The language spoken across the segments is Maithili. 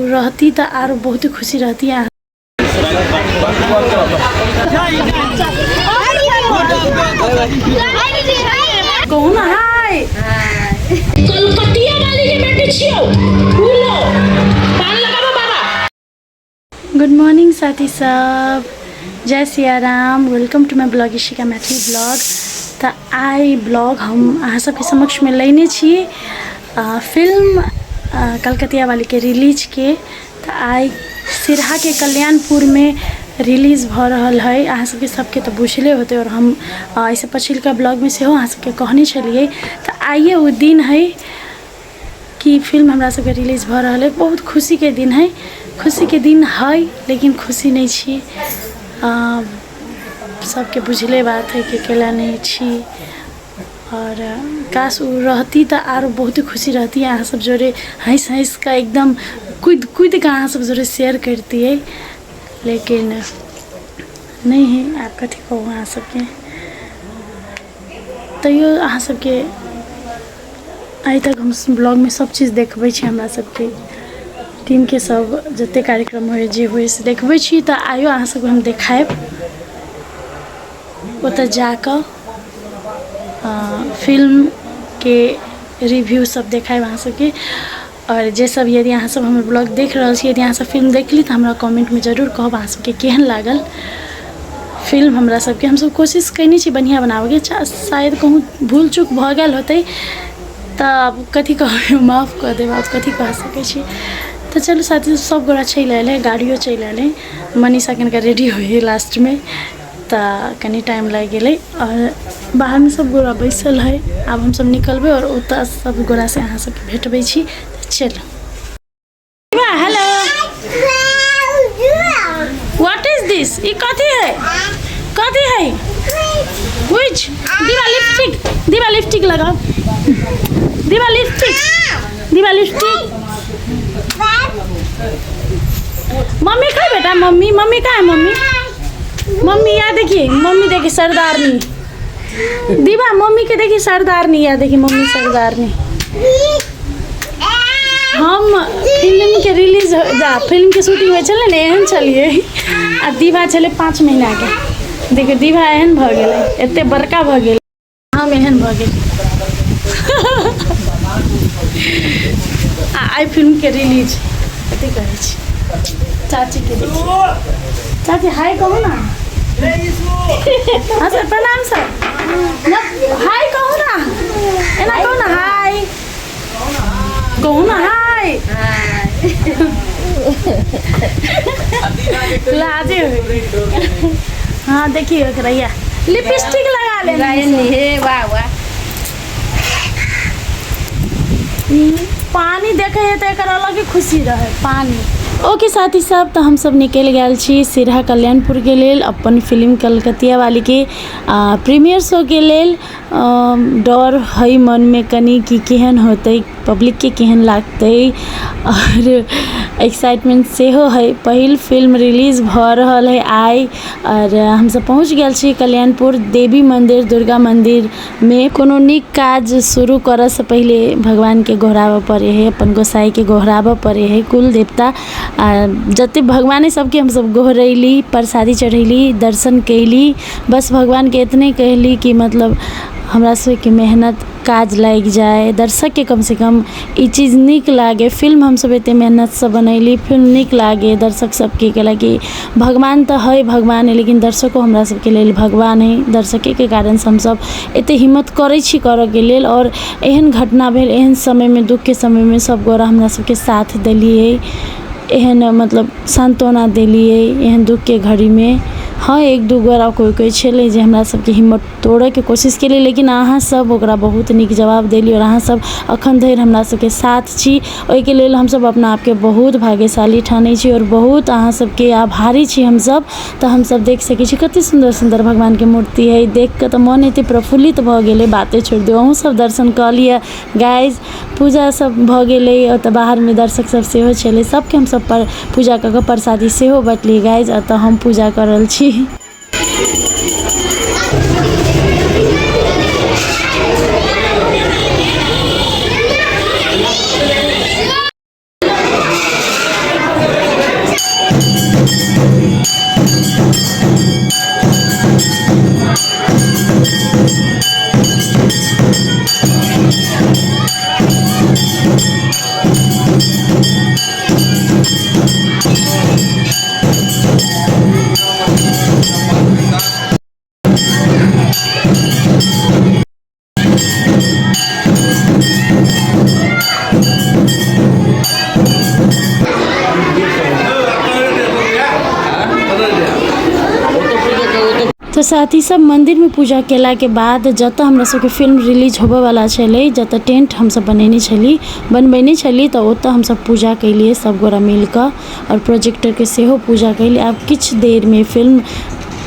ओ रहती तऽ आरो बहुत खुशी रहती अहाँ कहू ना हाय कलकतिया वाली के बेटी छियौ फूलो पान लगाबो बाबा। गुड मॉर्निंग साथी सब, जय Siya Ram. Welcome to my blog Ishika Maithili blog. तऽ आइ ब्लॉग हम अहाँ सबके समक्षमे लेने छी फिल्म कलकतिया वालीके रिलीजके। तऽ आइ सिरहाके कल्याणपुरमे रिलीज भऽ रहल है। अहाँ सबके सबके तऽ बुझले होतै, आओर हम एहिसँ पछिलका ब्लॉगमे सेहो अहाँ सबके कहने छलियै। तऽ आइए ओ दिन है कि फिल्म हमरा सबके रिलीज भऽ रहल है। बहुत खुशीके दिन है, खुशीके दिन है, लेकिन खुशी नहि छी। सबके बुझले बात है कि अकेला नहि छी, आओर काश ओ रहती तऽ आरो बहुत खुशी रहती। अहाँ सब जोरे हँसि हँसि कऽ एकदम कुदि कुदि कऽ अहाँ सब जोरे शेयर करितियै, लेकिन नहि है। आब कथी कहू अहाँ सबके, तैयो अहाँ सबके आइ तक हम ब्लॉगमे सब चीज देखबै छी। हमरा सबके टीमके सब जते कार्यक्रम होइ जे होइ से देखबै छी। तऽ आइयो अहाँ सबके हम देखायब ओतऽ जाकऽ फिल्मके रिव्यू सब देखायब अहाँ सबके। आओर जे सब यदि अहाँ सब हमर ब्लॉग देख रहल छी, यदि अहाँ सब फिल्म देखली तऽ हमरा कमेंटमे जरूर कहब अहाँ सबके केहन लागल फिल्म। हमरा सबके हमसब कोशिश कयने छी बढ़िआँ बनाबऽके, शायद कहूँ भूल चूक भऽ गेल होतै तऽ आब कथी कहबै, माफ कऽ देब, आब कथी कह सकै छी। तऽ चलू साथी, सब गोरा चलि अयलै, गाड़ियो चलि अयलै। मनीषा कनिका रेडी होइ हइ लास्टमे तऽ कनि टाइम लागि गेलै। आओर बाहरमे सब गोरा बैसल हइ। आब हमसब निकलबै आओर ओतऽ सब गोरासँ अहाँ सबके भेटबै छी। तऽ चलू। हेलो, what is दिस? ई कथी है, कथी है? विच दीवा लिपस्टिक, दीवा लिपस्टिक लगाओ, दीवा लिपस्टिक, दीवा लिपस्टिक। मम्मी कहाँ बेटा? मम्मी, मम्मी कहाँ है? मम्मी, मम्मी यहाँ देखिए, मम्मी देखिए, सरदारनी दीवा मम्मी के देखिए, सरदारनी यहाँ देखिए, मम्मी सरदारनी। हम फिल्म के रिलीज जा फिल्म के शूटिंग होइ छलै ने, एहन छलियै आ दीवा छलै 5 महीना के। देखियौ दीवा एहन भऽ गेलै, एते बड़का भऽ गेलै, हम एहन भऽ गेल। आ आइ फिल्म के रिलीज कथी कहै छी। चाची के देखिए, चाची हाय कहू ना। हाँ सर, प्रणाम सर। हाय कहू ना, एना कहू ना, हाय कहू ना, हाय। लाजे हो। हाँ देखिए एकरा लिपस्टिक लगा लेना। हे वाह वाह। पानी देखे है तऽ एकर अलगे खुशी रहे पानी। ओके साथी सब, तऽ हमसब निकलि गेल छी सिरहा कल्याणपुरके लेल अपन फिल्म कलकतिया वालीके प्रीमियर शोके लेल। डर हइ मनमे कनि कि केहन होतै, पब्लिकके केहन लागतै, आओर एक्साइटमेन्ट सेहो हइ। पहिल फिल्म रिलीज भऽ रहल हइ आइ, आओर हमसब पहुँच गेल छी कल्याणपुर देवी मन्दिर दुर्गा मन्दिरमे। कोनो नीक काज शुरू करऽसँ पहिले भगवानके गोहराबऽ पड़ै हइ, अपन गोसाइके गोहराबऽ पड़ै हइ, कुल देवता आ जते भगवाने सबके हमसब गोहरैली, प्रसादी चढ़ैली, दर्शन कैली। बस भगवानके एतने कहली कि मतलब हमरा सबके मेहनत काज लागि जाय, दर्शकके कमसँ कम ई चीज नीक लागै। फिल्म हमसब एते मेहनतसँ बनैली, फिल्म नीक लागै दर्शक सबके, कैलाकि भगवान तऽ हइ भगवान हइ, लेकिन दर्शको हमरा सबके लेल भगवान हइ। दर्शकेके कारणसँ हमसब एते हिम्मत करै छी करऽके लेल। आओर एहन घटना भेल, एहन समयमे, दुःखके समयमे सब गोरा हमरा सबके साथ देलियै, एहन मतलब सान्त्वना देलियै एहन दुःखके घड़ीमे। हँ, एक दू गोरा कोइ कोइ छलै जे हमरा सबके हिम्मत तोड़ैके कोशिश केलियै, लेकिन अहाँ सब ओकरा बहुत नीक जवाब देलियै आओर अहाँ सब अखन धरि हमरा सबके साथ छी। ओहिके लेल हमसब अपना आपके बहुत भाग्यशाली ठानै छी आओर बहुत अहाँ सबके आभारी छी हमसब। तऽ हमसब देख सकै छी कते सुन्दर सुन्दर भगवानके मूर्ति हइ, देख कऽ तऽ मन एते प्रफुल्लित भऽ गेलै, बाते छोड़ि दियौ। अहूँ सब दर्शन कऽ लिअ गाइज। पूजा सब भऽ गेलै, ओतऽ बाहरमे दर्शक सब सेहो छलै, सबके हमसब पर पूजा कऽ कऽ प्रसादी सेहो बँटलियै गाइज। एतऽ हम पूजा कऽ रहल छी। तऽ साथी सब मन्दिरमे पूजा केलाके बाद जतऽ हमरा सबके फिल्म रिलीज होबऽवला छलै, जतऽ टेंट हमसब बनेने छली बनबेने छली, तऽ ओतऽ हमसब पूजा केलियै सब गोरा मिलकऽ आओर प्रोजेक्टरके सेहो पूजा केलियै। आब किछु देरमे फिल्म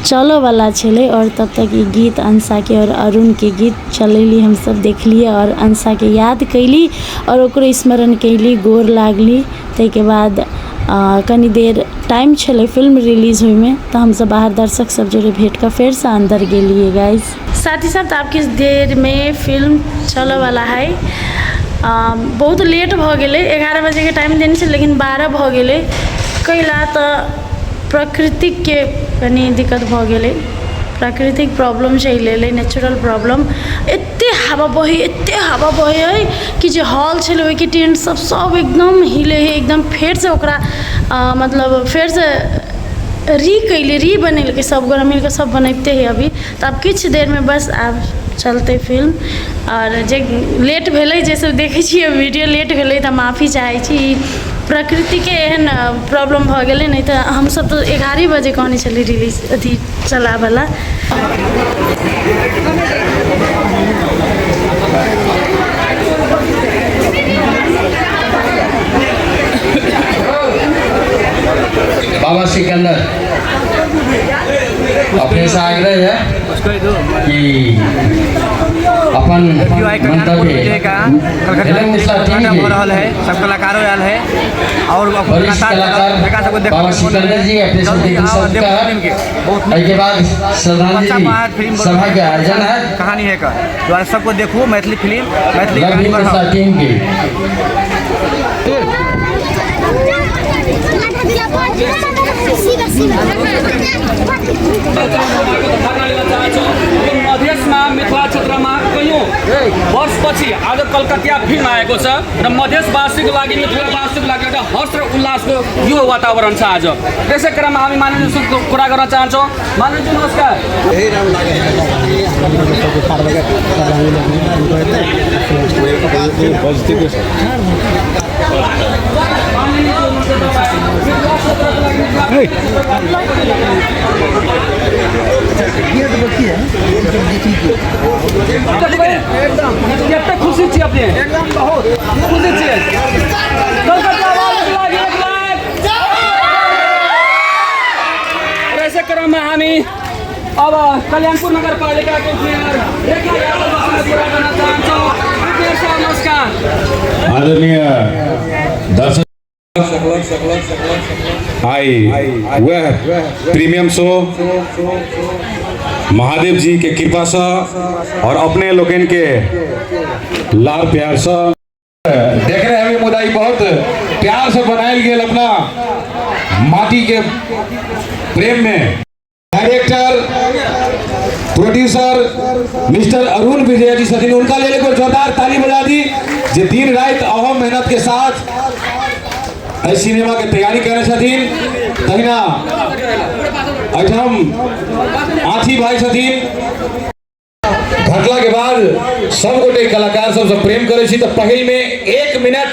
चलऽवला छलै आओर तब तक ई गीत अंशाके आओर अरुणके गीत चलेली, हमसब देखलियै आओर अंशाके याद कयली आओर ओकरो स्मरण कयली, गोर लागली। ताहिके बाद कनी देर टाइम छलै फिल्म रिलीज होइमे, तऽ हमसब बाहर दर्शक सब जोरे भेट कऽ फेरसँ अन्दर गेलियै गाइज। साथी सब, तऽ आब किछु देरमे फिल्म चलऽवला है। बहुत लेट भऽ गेलै। 11 बजेके टाइम देने छलै, लेकिन 12 भऽ गेलै। कैला तऽ प्रकृतिके कनि दिक्कत भऽ गेलै, प्राकृतिक प्रॉब्लम चलि एलै, नेचुरल प्रॉब्लम। एते हवा बहै, एते हवा बहै हइ कि जे हॉल छलै ओहिके टेंट सब सब एकदम हिलै हइ एकदम। फेरसँ ओकरा मतलब फेरसँ री कैली, री बनेलकै, सब गोरा मिलकऽ सब बनैबते हइ अभी। तऽ आब किछु देरमे बस आब चलतै फिल्म। आओर जे लेट भेलै, जे सब देखै छियै वीडियो, लेट भेलै तऽ माफी चाहै छी। ई प्रकृतिके एहन प्रॉब्लम भऽ गेलै, नहि तऽ हमसब तऽ 11 बजे कहने छलियै रिलीज अथी चलाबऽला। बाबा सिकंदर, अपने से आग्रह है कि अपन मंतव्य कलकत्ता हो रहल है, सब कलाकारो आयल है और वरिष्ठ कलाकार बाबा सिकंदर जी अपने से सबका बहुत एहिके बाद श्रद्धांजलि सभा के आयोजन है। कहानी है का द्वारा सबको देखू मैथिली फिल्म, मैथिली लव कहानी you बढ़ाओ। मिथिला टीम के। मधेसमा मिथिला क्षेत्रमा कैयौँ वर्षपछि आज कलकतिया फिल्म आएको छ र मधेसवासीको लागि, मिथिलावासीको लागि एउटा हर्ष र उल्लासको यो वातावरण छ आज। त्यसै क्रममा हामी माननीयज्यूसँग कुरा गर्न चाहन्छौँ। माननीयज्यू नमस्कार। कते खुशी छी अपने? एकदम बहुत खुशी छी। कलकत्ता वालीको लागि एक लाख। र यसै क्रममा हामी अब कल्याणपुर नगरपालिकाको मेयर रेखा यादवसँग कुरा गर्न चाहन्छौँ। मेयर साहब नमस्कार। आदरणीय दर्शक, आई वह प्रीमियम शो महादेव जी के कृपा से और अपने लोगन के लार प्यार से देख रहे हैं, मुदा ई बहुत प्यार से बनायल गेल अपना माटी के प्रेम में। Director producer mister Arun Vijay ji छथिन, उनका लेल एक बेर जोरदार ताली बजा दी, जे दिन राति अहम मेहनत के साथ एहि सिनेमा के तैयारी करने छथिन। तहिना एहिठाम आथी भाई छथिन। घटला के बाद सब गोटे कलाकार सबसे प्रेम करै छी, तऽ पहिल में 1 मिनट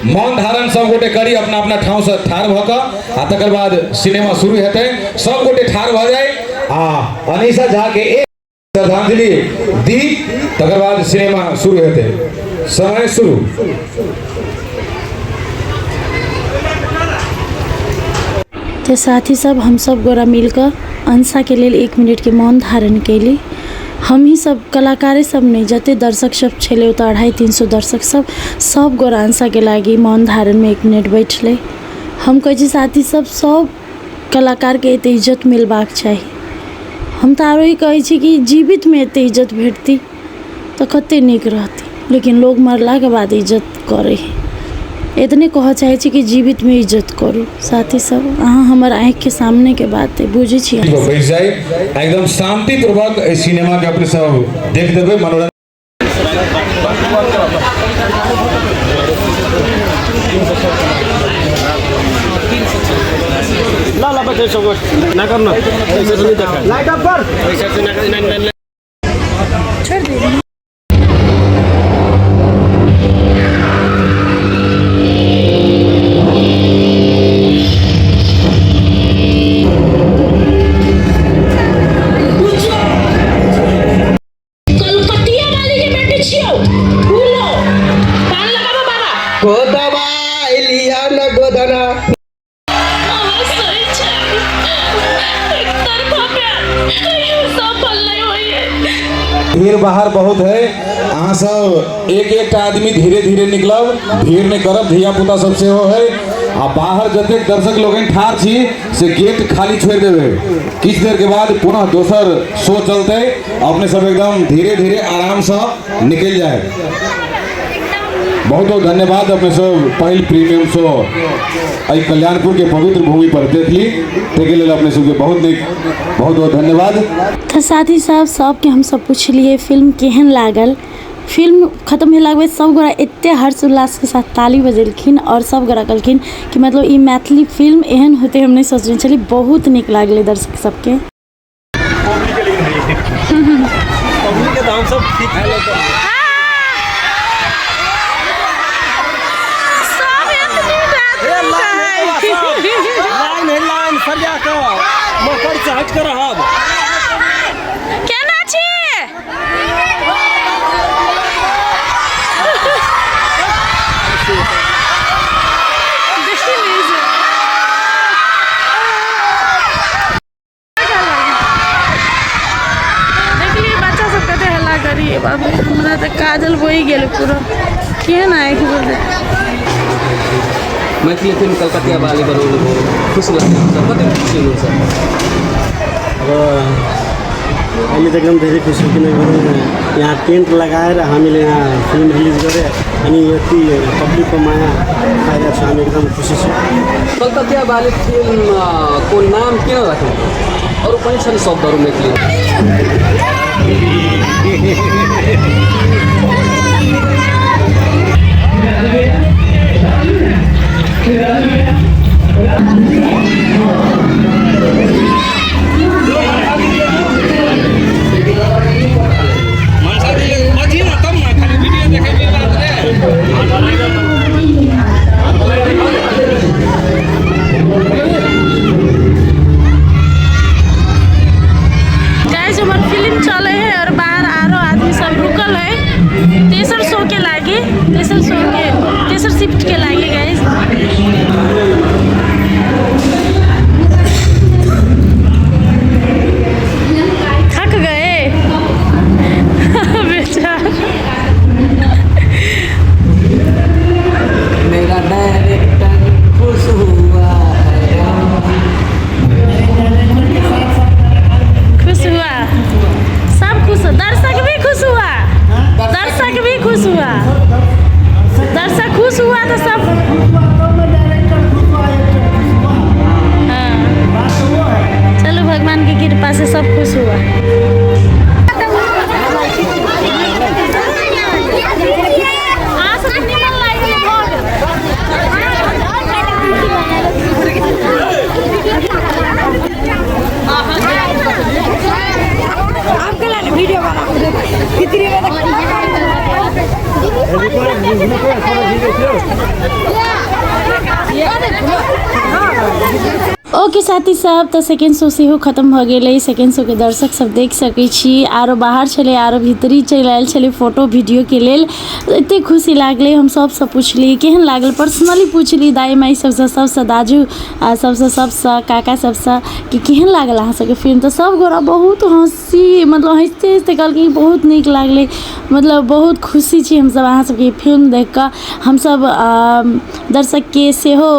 मौन धारण सब गोटे करी, अपना अपना ठाव से ठाढ़ भऽ कऽ, आ तकर बाद सिनेमा शुरू हेतै। सब गोटे ठाढ़ भऽ जाय आ अनीशा झा के एक श्रद्धांजलि दी, तकर बाद सिनेमा शुरू हेतै। समय शुरू। तऽ साथी सब, हमसब गोरा मिलकऽ अंशाके लेल 1 मिनटके मौन धारण कयली। हमही सब कलाकारे सब नहि, जते दर्शक सब छलै ओतऽ 250-300 दर्शक सब, सब गोरा अंशाके लागि मौन धारणमे 1 मिनट बैठलै। हम कहै छी साथी सब, सब कलाकारके एते इज्जत मिलबाक चाही। हम तऽ आरो ई कहै छी कि जीवितमे एते इज्जत भेटती तऽ कते नीक रहती, लेकिन लोग मरलाके बाद इज्जत करै है। एतने कहऽ चाहै छी कि जीवितमे इज्जत करू। साथी सब, अहाँ हमर आँखिके सामनेके बात अइ, बुझै छी अहाँ सब। बैस जाइ, एकदम शांतिपूर्वक एहि सिनेमा के अपने सब देख देबै मनोरंजन। फूलो पान लगाबो बाबा। गोदवा लिया न गोदना। अहाँ सही छै, एक तरफा प्यार कहियो सफल नहि होइए। भीड़ बाहर बहुत है, अहाँ सब एक एक आदमी धीरे धीरे निकलब, भीड़ नहीं करब, धिया पुता सब सेहो है। आ बाहर जतेक दर्शक लोगन ठाढ़ छी से गेट खाली छोड़ देबै, किछु देर के बाद पुनः दोसर शो चलते, अपने सब एकदम धीरे धीरे आराम से निकल जाए। बहुत बहुत धन्यवाद, अपने सब पहिल प्रीमियम शो एहि कल्याणपुर के पवित्र भूमि पर देख ली, ताहिके लेल अपने सबके बहुत नीक बहुत बहुत धन्यवाद। तऽ साथी साहब सबके हमसब पुछलियै फिल्म केहन लागल। फिल्म खत्म भेलाके बाद सब गोरा एते हर्ष उल्लासके साथ ताली बजेलखिन और सब गोरा कहलखिन कि मतलब ई मैथिली फिल्म एहन होतै हम नहि सोचने छली, बहुत नीक लागलै दर्शक सबके। लाइन है लाइन सरिया के मकर से हट कर रहब। केना छी? देखलियै बच्चा सब कते हल्ला करी, बाप रे हमरा तऽ काजल बहि गेल पूरा, केहन आँखि बोल। मैथिली फिल्म कलकतिया वाली बनौनु भयो, खुसी लाग्यो सर, कति खुसी हुनुहुन्छ? अब अहिले त एकदम धेरै खुसी, किनभने यहाँ टेन्ट लगाएर हामीले यहाँ फिल्म रिलिज गरे अनि यति पब्लिकको माया पाइरहेको छौँ, हामी एकदम खुसी छौँ। कलकतिया वाली फिल्म को नाम किन राख्नु? अरू पनि छन् शब्दहरू मैथिली। गाइस हमर फिल्म चले है और बाहर आरो आदमी सब रुकल है तेसर शो के लागे, तेसर शो के तेसर शिफ्ट के लागे। गाइस थक गए बेचारा। मेरा डायरेक्टर खुश हुआ है। खुश हुआ, सब खुश, दर्शक भी खुश हुआ, दर्शक भी खुश हुआ, दर्शक खुश हुआ तो सब। हाँ चलो भगवान की कृपा से सब खुश हुआ। ओके साथी सब, तऽ सेकेंड शो सेहो खत्म भऽ गेलै। सेकेंड शो के दर्शक सब देख सकै छी, आरो बाहर छलै आरो भीतरी चलि आयल छलै फोटो वीडियो के लेल। एते खुशी लागलै, हम सबसँ पुछली केहन लागल, पर्सनली पुछली दाइ माइ सबसँ, सबसँ दाजू आ सबसँ, सबसँ काका सबसँ कि केहन लागल अहाँ सबके फिल्म। तऽ सब गोरा बहुत हँसी मतलब हँसिते हँसिते कहलखिन बहुत नीक लागलै, मतलब बहुत खुशी छी हमसब अहाँ सबके फिल्म देख कऽ। हमसब दर्शक के सेहो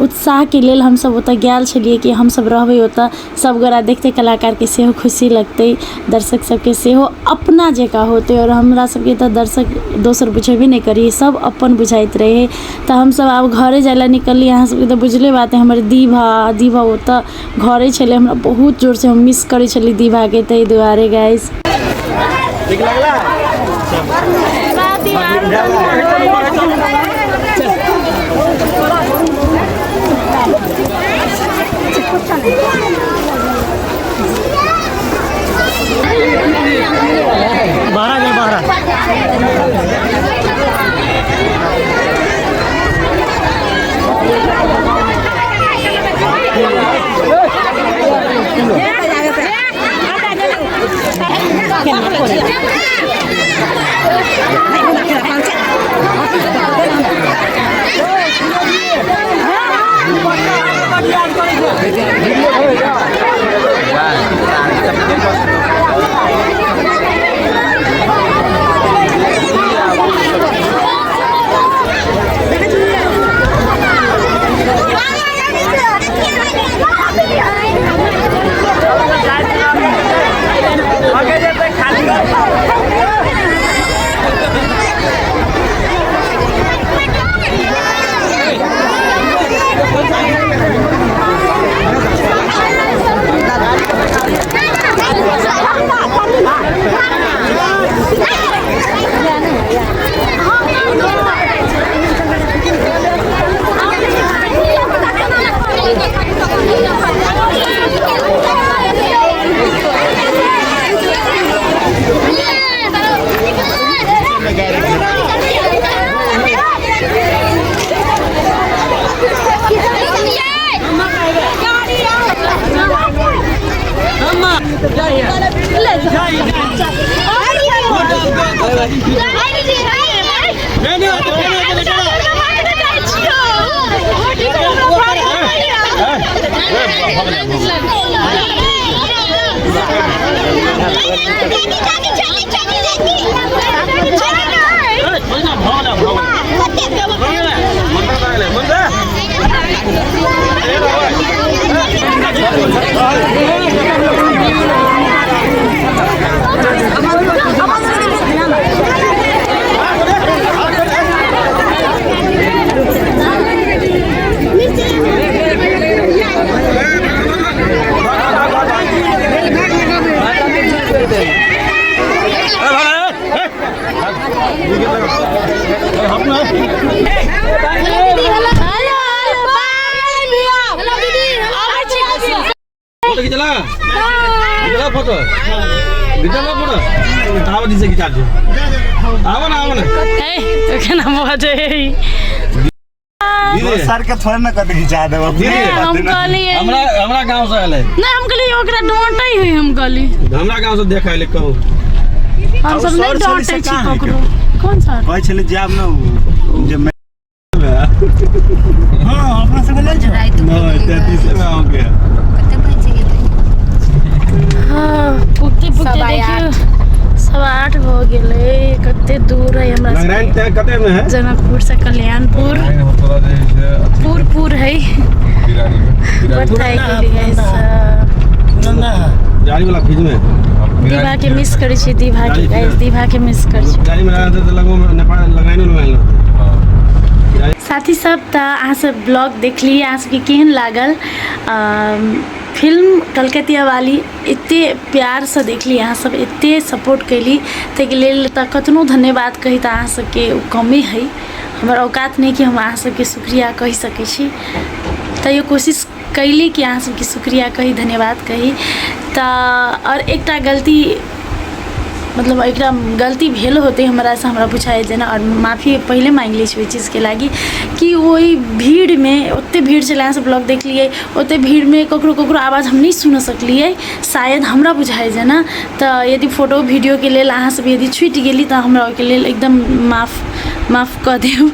उत्साह के लेल हमसब ओतऽ गेल छलियै कि हमसब रहबै ओतऽ, सब गोरा देखतै, कलाकार के सेहो खुशी लगतै, दर्शक सबके सेहो अपना जकाँ होतै। और हमरा सबके तऽ दर्शक दोसर बुझेबे नहि करियै, सब अपन बुझाइत रहै। तऽ हमसब आब घरे जाइ लए निकललियै। अहाँ सबके तऽ बुझले बात है, हमर दीभा ओतऽ घरे छलै, हमरा बहुत जोरसँ हम मिस करै छलियै दीभाके, ताहि दुआरे गाइस। केना बजै सर के थोड़ा ना कभी घिचा देब हम कहलिए हमरा हमरा गांव से आले। नहीं, हम कहलिए ओकरा डांटै है। हम कहली हमरा गांव से देख आले कहूं। हम सब नहीं डांटै छी ककरो। कौन सर कहै छलै जाब ना जे हां अपना सब ले जाओ। नहीं 33 में हो गया। हां, पुगते पुगते देखियो 8:15 हो गेलै। कते दूर है हमरा नारायण कते में है? जनकपुर से कल्याणपुर पुर पुर है। बताइ गेलियै जाली वाला फ्रिज में दीभा के मिस करै छी। दीभा के गाइस, दीभा के मिस करै छी। जाली में लगा दे लगो नेपाल लगाइनो लगाइनो। साथी सब, तऽ अहाँ सब ब्लॉग देखलियै, अहाँ सबके केहन लागल फिल्म कलकतिया वाली? एते प्यारसँ देखली अहाँ सब, एते सपोर्ट कैली, ताहिके लेल तऽ कतनो धन्यवाद कही तऽ अहाँ सबके ओ कमे है। हमर औकात नहि कि हम अहाँ सबके शुक्रिया कहि सकै छी, तैयो कोशिश कैली कि अहाँ सबके शुक्रिया कही, धन्यवाद कही। तऽ आओर एकटा गलती, मतलब एकटा गलती भेल होतै हमरासँ, हमरा बुझाइ जेना, आओर माफी पहिले माँगि लै छी ओहि चीजके लागि कि ओहि भीड़मे, ओते भीड़ छलै, अहाँ सब ब्लॉग देखलियै, ओते भीड़मे ककरो ककरो आवाज हम नहि सुनि सकलियै शायद, हमरा बुझाइ जेना। तऽ यदि फोटो वीडियोके लेल अहाँ सब यदि छुटि गेली तऽ हमरा ओहिके लेल एकदम माफ माफ कऽ देब।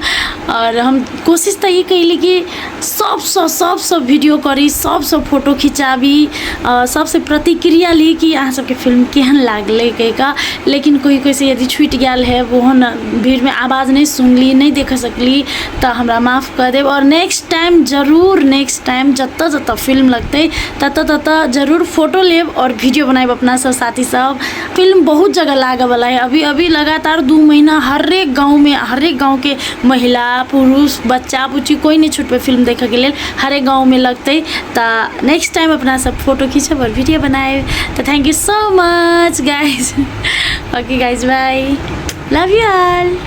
आओर हम कोशिश तऽ ई कयली कि सबसँ सबसँ वीडियो करी, सबसँ फोटो खिचाबी, सबसँ प्रतिक्रिया ली कि अहाँ सबके फिल्म केहन लागलै कहि कऽ, लेकिन कोइ कोइसँ यदि छुटि गेल है, ओहन भीड़मे आवाज नहि सुनली, नहि देख सकली, तऽ हमरा माफ कऽ देब। आओर नेक्स्ट टाइम जरूर, नेक्स्ट टाइम जतऽ जतऽ फिल्म लगतै ततऽ ततऽ जरूर फोटो लेब आओर वीडियो बनायब अपना सब साथी सब। फिल्म बहुत जगह लागऽवला है अभी अभी लगातार 2 महीना हरेक गाँवमे, हरेक गाँवके महिला पुरुष बच्चा बुच्ची कोइ नहि छुटबै फिल्म देखऽके लेल, हरेक गाँवमे लगतै। तऽ नेक्स्ट टाइम अपना सब फोटो खींचब आओर वीडियो बनायब। तऽ thank you so much guys. Okay guys, bye, love you all.